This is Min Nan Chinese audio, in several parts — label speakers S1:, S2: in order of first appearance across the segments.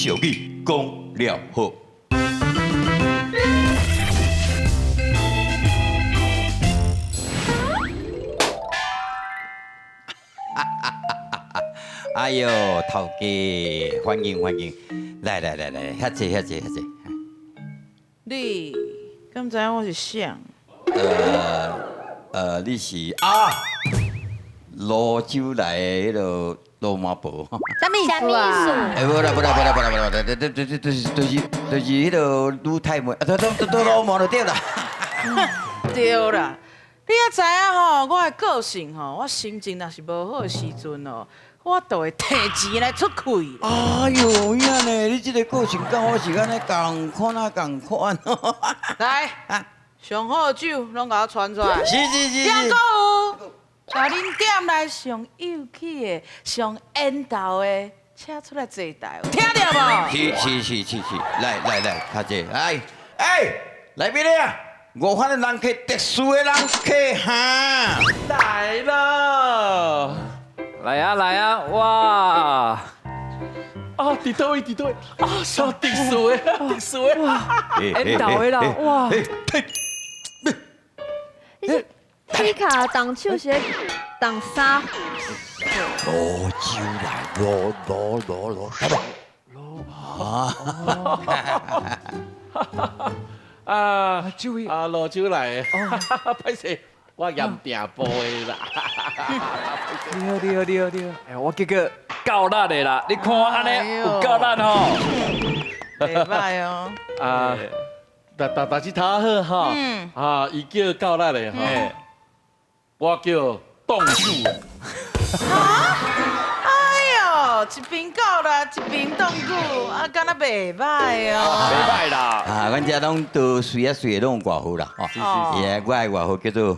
S1: 俗语讲了好。哎呦，头家欢迎欢迎，來來來來，遐坐遐坐遐坐。
S2: 你敢知影我是誰？
S1: 你是啊，蘆洲來的彼个老媽婆。
S2: 啥物意
S3: 啥物意思？
S1: 欸，無啦無啦無啦無啦無啦，就是彼个女太妹，啊，都老媽就對啦。
S2: 對啦，你也知影吼，我的個性吼，我心情若是無好的時陣哦，我就會提錢來出氣。
S1: 哎呦，影呢，你這个個性佮我是按呢仝款啊仝款。
S2: 來，上好的酒攏共我傳出來。
S1: 是是是。
S2: 還閣有，共恁店內上有氣的、上緣投的，請出來坐台，有聽著無？
S1: 是是是是是，來來來，較濟，哎哎，來賓咧，五番的人客，特殊的人客哈。
S4: 來了，
S5: 來啊來啊，哇！
S4: 啊，佇佗位佇佗位，啊，啥特殊的，特殊的，
S5: 緣投的啦，哇！
S3: 你卡動手是動啥？
S1: 滷酒來，滷滷滷滷，來
S4: 啊，啊，滷酒來，歹勢，我驗訂簿的啦。
S5: 你好你好你好你好，哎，我結果夠力的啦，你看按呢有夠力吼。
S2: 袂歹哦。
S4: 啊，大大大指頭好哈，啊，伊叫夠力的吼，我叫凍酒。
S2: 哈？哎呦，一邊夠力，一邊凍酒，啊，敢若袂歹哦。
S5: 袂歹啦。
S1: 啊，阮遮攏都隨啊隨的攏有外號啦，哦，伊個我的外號叫做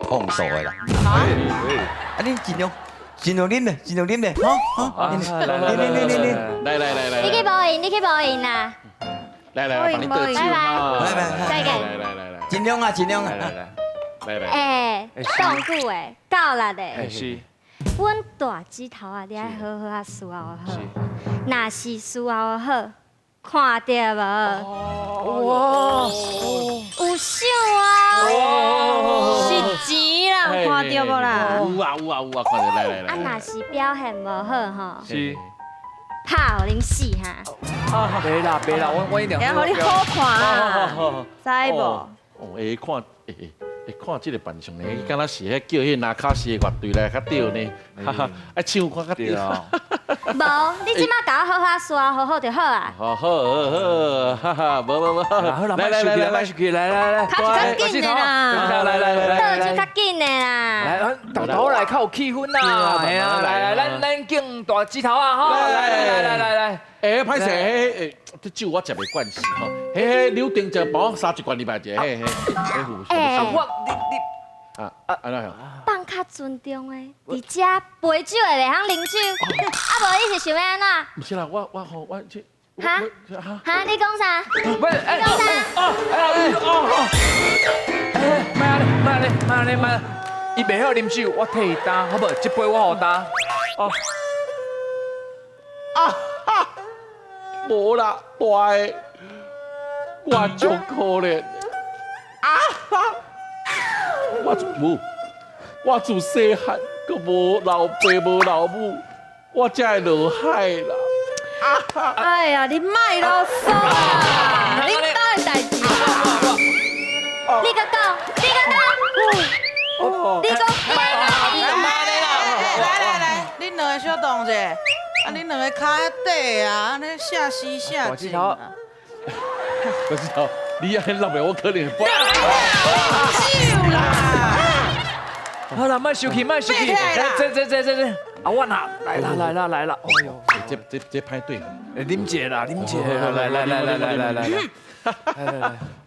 S1: 碰數的啦。啊，你盡量盡量啉咧，盡量啉咧，好，好，啉啉啉啉啉，
S4: 來來來來。
S3: 你去無閒，你去無閒啦。
S4: 來來，幫你倒酒。
S3: 拜拜，再見。
S4: 來來來來，
S1: 盡量啊，盡量啊。
S4: 來來來來。
S3: 欸，凍久的，夠力的。
S5: 是。
S3: 阮大指頭啊，你愛好好啊伺候好。若是伺候好，看著無？
S5: 哇！
S3: 有想啊？是錢啦，有看著無啦？
S4: 有啊有啊有啊，看著來來來。
S3: 啊，若是表現無好吼，
S5: 是。
S3: 拍予恁死哈！
S5: 袂啦袂啦，我一定。
S3: 會予你好看啊，知無？
S4: 哦，會看會。會看這个扮相呢，敢若是彼叫彼拿卡西的樂隊來較對呢，哈哈，愛唱看較對。
S3: 無，你這馬共我好好說，好好就好啊。
S4: 好好好，哈哈，無無無，
S5: 好啦，來來來來，來來來，
S3: 較較緊的啦，
S5: 來來來來，
S3: 倒酒較緊的啦。
S5: 來，豆豆來較有氣氛啦，係啊，來來，咱敬大指頭啊，吼，來來來來來。
S4: 欸，歹勢，欸，這酒我食袂慣勢吼。嘿嘿，柳丁就幫我三一罐入來者，嘿嘿，
S3: 欸，
S5: 我你你
S4: 啊啊，按怎樣？
S3: 放較尊重的，佇遮陪酒的袂曉啉酒，啊無你是想欲按怎？
S4: 毋是啦，我我吼我這
S3: 哈哈，你講啥？
S5: 不是，
S3: 你講啥？
S5: 哦哦哦，欸，莫按呢，莫按呢，莫按呢，莫，伊袂曉啉酒，我替伊擔，好無？這杯我予擔。
S4: 哦。啊哈，無啦，大的，我足可憐。啊哈，我無，我自細漢，閣無老爸無老母，我才會落海啦。啊哈！
S3: 哎呀，你莫囉嗦啦，恁兜的代誌。你閣講，你閣講，你講。
S2: 來來來，恁兩个小動者。啊！恁兩个跤遐短啊，按呢寫詩寫情啊。
S4: 大指頭，你按呢落來，我可能會。
S2: 酒啦！
S5: 好啦，莫生氣，莫生氣。這這這這這，啊，我拿來啦來啦來啦。哎呦，
S4: 這這這歹對。
S5: 啉一下啦，啉一下。來來來來來來來。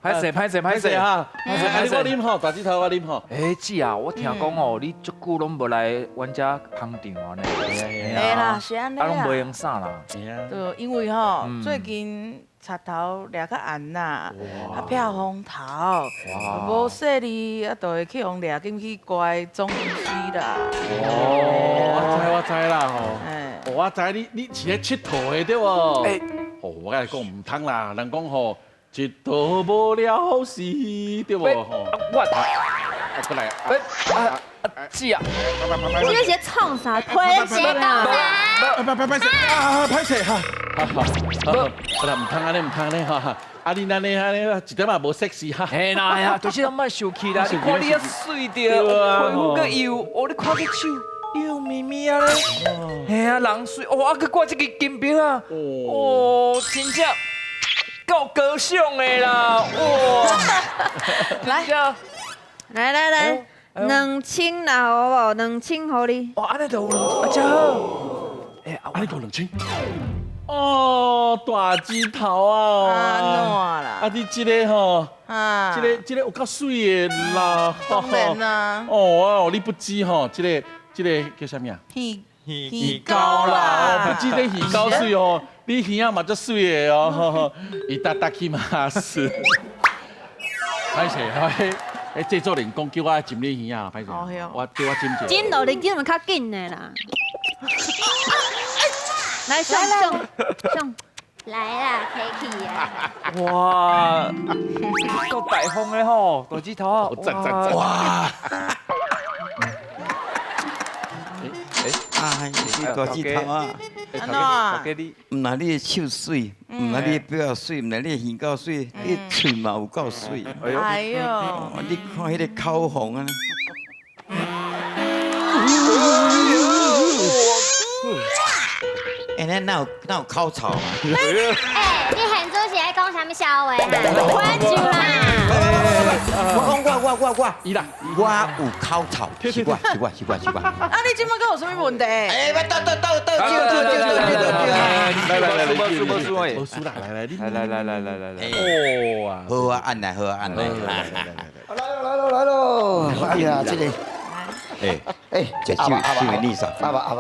S5: 歹勢歹勢歹勢
S4: 哈！歹勢我啉吼，大指頭我啉吼。
S5: 欸姊啊，我聽講哦，你足久攏無來阮遮捧場啊呢。
S2: 會啦，是按呢啦。
S5: 啊，攏無閒啥啦。
S2: 對，因為吼最近賊頭掠較嚴啦，啊避風頭，無細膩啊，就會去予掠進去關總公司啦。
S4: 哦，我知我知啦吼。我知你是咧𨑨迌的對無？哦，我共你講毋通啦，人講吼，一刀無了時，對無？吼，
S5: 我，
S4: 啊，過來，
S5: 啊啊，姊啊，
S3: 你這是創啥？推
S6: 是講啥？
S4: 歹歹歹勢啊，歹勢哈，好，好啦，毋通按呢，毋通按呢，哈，啊你按呢按呢，一點仔無 sexy 哈。
S5: 嘿啦呀，就是咱莫生氣啦，你看你遐媠著，皮膚閣幼，哦，你看這手幼咪咪啊咧，嘿啊，人媠，哦，啊，閣掛這個金箔啊，哦，真正夠高尚的啦，哇，
S2: 來，
S3: 來來來，2000啦，好無？2000予你。
S5: 哦，按呢就有啊，真好。欸，
S4: 按呢夠2000。哦，大指頭啊！
S2: 按怎啦？
S4: 啊，你這个吼，啊，這个有夠媠的啦！
S2: 當然啦。
S4: 哦，你不知吼，這个叫啥物啊？
S2: 魚魚膠啦！
S4: 不知這魚膠媠哦，你耳仔嘛足媠的哦，いただきます。歹勢，彼製作人講叫我斟你耳仔，歹勢，我叫我斟者。
S3: 斟落你斟較緊的啦。來上上上，
S6: 來啦，客氣啊！
S5: 哇，夠大方的吼，大指頭啊！
S4: 讚讚讚！
S1: 哇！哎，你大指頭啊！
S2: 按怎？
S1: 毋但你的手媠，毋但你的表媠，毋但你的耳夠媠，你的喙嘛有夠媠。
S2: 哎喲！
S1: 你看彼個口紅啊！欸，咱哪有口臭啊？
S6: 欸，你現主是咧講啥物笑話哈？
S3: 關注啦！
S1: 我講我，
S4: 伊啦，
S1: 我有口臭，是我是我是我是我。
S2: 啊，你這擺閣有啥物問題？
S1: 欸，我倒倒倒倒，倒倒倒倒倒，
S4: 來來來來，
S5: 無輸無輸
S4: 無輸啦，來來你，
S5: 來來來來來來來，
S4: 哦啊，
S1: 好啊，按來好啊，按來，
S7: 來咯來咯來咯，哎呀，這個。
S1: 欸欸，這這位女士，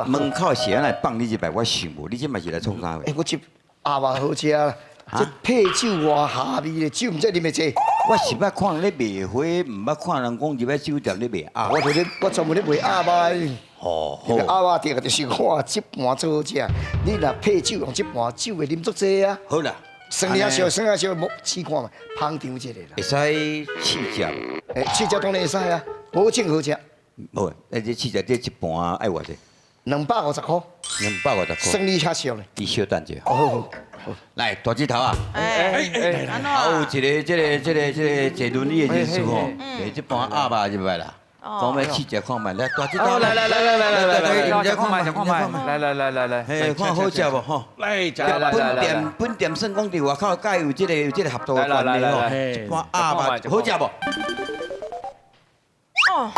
S1: 門口是按來放你一擺，我想無，你這嘛是來創啥貨？
S7: 欸，我這鴨肉好食啦，這配酒偌下味的，酒毋知啉會濟。
S1: 我是捌看咧賣花，毋捌看人講入來酒店咧賣鴨。
S7: 我就咧，我專門咧賣鴨肉的。
S1: 哦，
S7: 鴨肉店就是我這盤最好食。你若配酒用這盤酒會啉足濟啊。
S1: 好啦，
S7: 酸仔燒，酸仔燒，莫試看覓，捧場一下啦。
S1: 會使試食無？
S7: 欸，試食當然會使啊，保證好食。
S1: 無，那這試食這一盤愛偌濟？
S7: 250箍。
S1: 250箍。
S7: 生理較俗咧。
S1: 你小等者。
S7: 好好好。
S1: 來，大指頭啊！
S2: 哎哎，
S1: 還有一个、這个、這个、這个坐輪椅的人士吼，這盤鴨肉入來啦。講欲試食看覓，來大指頭，
S5: 來來來來來來來，
S1: 來看覓，看覓，
S5: 來來來來來，
S1: 嘿，看好食無吼？
S4: 來食
S1: 來本店本店算講佇外口，佮有這个合作的關係吼。一盤鴨肉好食無？
S2: 哦。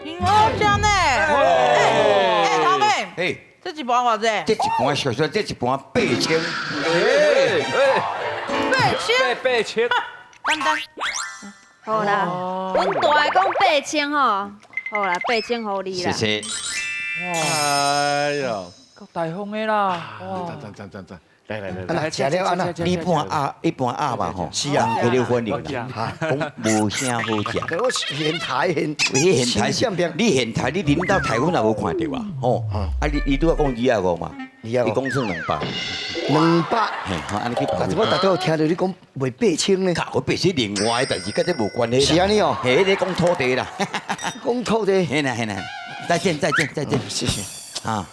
S2: 真好食呢！欸欸，頭家，
S1: 嘿，
S2: 這一盤偌濟？
S1: 這一盤小小，這一盤8000。
S2: 8000，8000。簡單。
S3: 好啦，阮大的講8000吼，好啦，8000予你啦。
S1: 謝謝。
S4: 哎呦，
S5: 夠大方的啦！
S4: 讚讚讚讚讚！來來來
S7: 來，食了按怎？
S1: 你盤鴨，你盤鴨肉吼，
S7: 是啊，
S1: 人家咧反應啦，講無啥好食。
S7: 我現台現，
S1: 你現台是，你現台你恁兜台阮也無看著啊，吼。啊你伊拄仔講25嘛，伊講算200。
S7: 200。
S1: 嘿，好，按呢去。
S7: 但是我逐摆聽著你講賣8000呢。
S1: 我8000另外的，但是佮這無關係。
S7: 是按呢哦。
S1: 嘿，彼個講土地啦。
S7: 講土地。
S1: 嘿啦嘿啦，再見再見再見，
S7: 謝謝。
S1: 啊。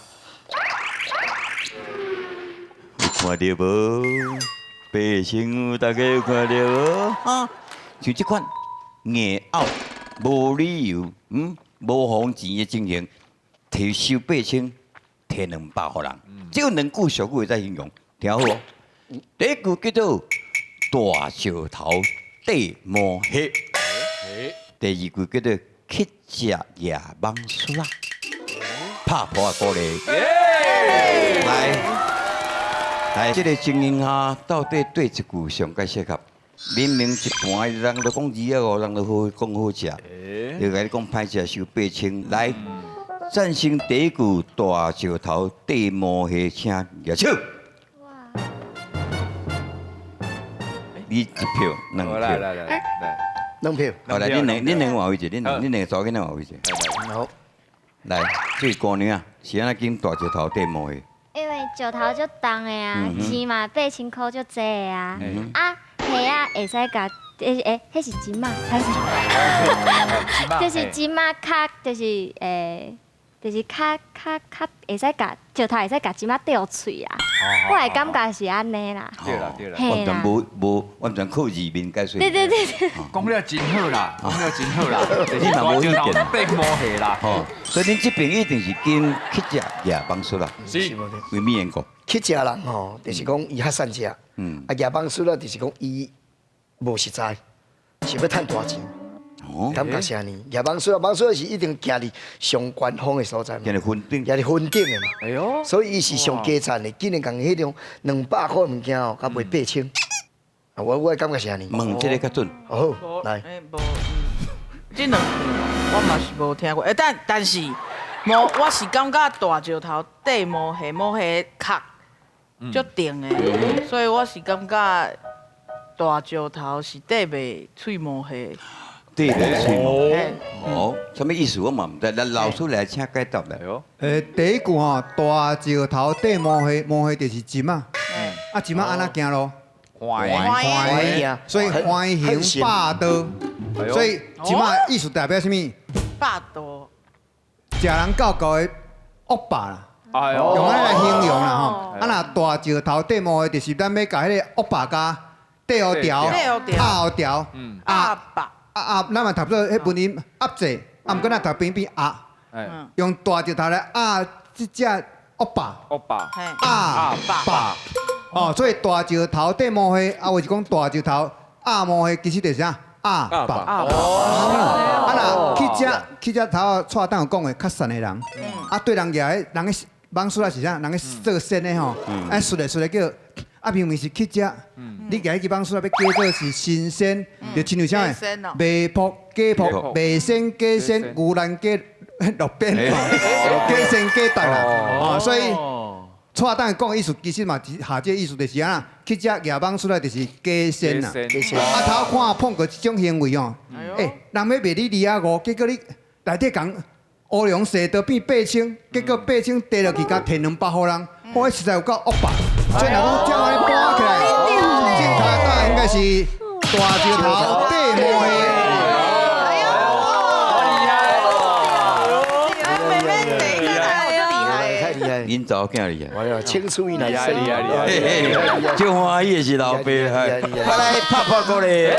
S1: 有看著無？8000，大家有看著無？啊，像這款硬拗、無理由、無還錢的情形，提收8000，提200予人，這個兩句俗語會使形容，聽好哦。第一句叫做大石頭綴毛黑，第二句叫做乞食夜蠓鼠仔，拍破鼓勵。來。來，這个情形下，到底對一句上較適合？明明一盤人都講25，人都好講好食，又共你講歹食收8000。來，贊成第一句大石頭綴毛蝦，請舉手。你一票，兩票。
S5: 來來來來，
S7: 兩票。
S1: 好來，恁兩換位置，恁兩個查某囡仔換位置。
S7: 好。
S1: 來，這位姑娘是按怎揀大石頭綴毛蝦？
S6: 因為石頭足重的啊，錢嘛8000箍足濟的啊，啊，蝦仔會使共，欸欸，彼是金仔，還是？就是金仔較，就是欸，就是較較較會使共石頭會使共金仔吊喙啊。我的感覺是按呢啦。
S5: 對啦對啦，
S1: 完全無無完全靠字面解說。
S6: 對對對對。
S5: 講了真好啦，講了真好啦，
S1: 你嘛無意見。
S5: 變魔蝦啦。
S1: 吼，所以恁這邊一定是跟乞食蜈蠓術啦。
S4: 是。
S1: 為咩緣故？
S7: 乞食人吼，就是講伊較善食。嗯。啊，蜈蠓術啦，就是講伊無實在，是欲趁大錢。感覺是按呢，蜈蠓術啊，蠓術是一定行佇上懸峰的所在嘛，
S1: 行佇雲頂，
S7: 行佇雲頂的嘛。哎喲，所以伊是上低層的，竟然共彼種200箍物件哦，共賣8000。我的感覺是按呢。
S1: 問這个較準。
S7: 好，來。
S2: 無，這兩句我嘛是無聽過，欸，但是，無，我是感覺大石頭綴毛蝦，毛蝦殼足重的，所以我是感覺大石頭是綴袂喙毛蝦。
S1: 綴袂喙毛蝦，哦，啥物意思我嘛毋知，咱老師來請解答來。
S8: 欸，第一句吼，大石頭綴毛蝦，毛蝦就是針仔，啊針仔按怎行路？
S5: 橫
S8: 橫，所以橫行霸道，所以針仔意思代表啥物？
S2: 霸道。
S8: 食人夠夠的惡霸啦，用按呢來形容啦吼。啊若大石頭綴毛蝦，就是咱欲共彼个惡霸共綴予牢，壓予牢，
S2: 壓霸。
S8: 啊啊！咱嘛讀做彼文音壓制，啊，毋過咱讀平變壓，用大石頭來壓這隻惡霸。
S5: 惡霸。
S8: 壓霸。哦，所以大石頭綴毛蝦，啊，或是講大石頭壓毛蝦，其實就是啥？壓霸。啊，若乞食乞食頭蔡董有講的較善的人，啊，對人舉彼人咧蠓術仔是啥？人咧做仙的吼，啊，術的術的叫。啊，明明是乞食，你舉彼支蠓術仔欲假做是神仙，就親像啥个？賣卜假卜，賣仙假仙，牛欄假路邊，假仙假道啦。哦，所以蔡董講的意思，其實嘛下這個意思就是按怎，乞食舉蠓術仔就是假仙啦。啊，頭看碰過這種行為哦，欸，人欲賣你25，結果你內底共烏龍踅刀變八千，結果八千跌落去，共提200予人，我實在有夠惡霸。所以若講這按呢搬起來，正跤搭應該是大石頭綴毛蝦。
S2: 哎呦，厲害哦！妹妹第一個來我就厲害，
S7: 太厲害！
S1: 恁查某囝厲害，
S7: 哎呀，青出於藍勝
S5: 厲害厲害
S1: 厲害！最歡喜的是老爸，快來拍拍鼓咧！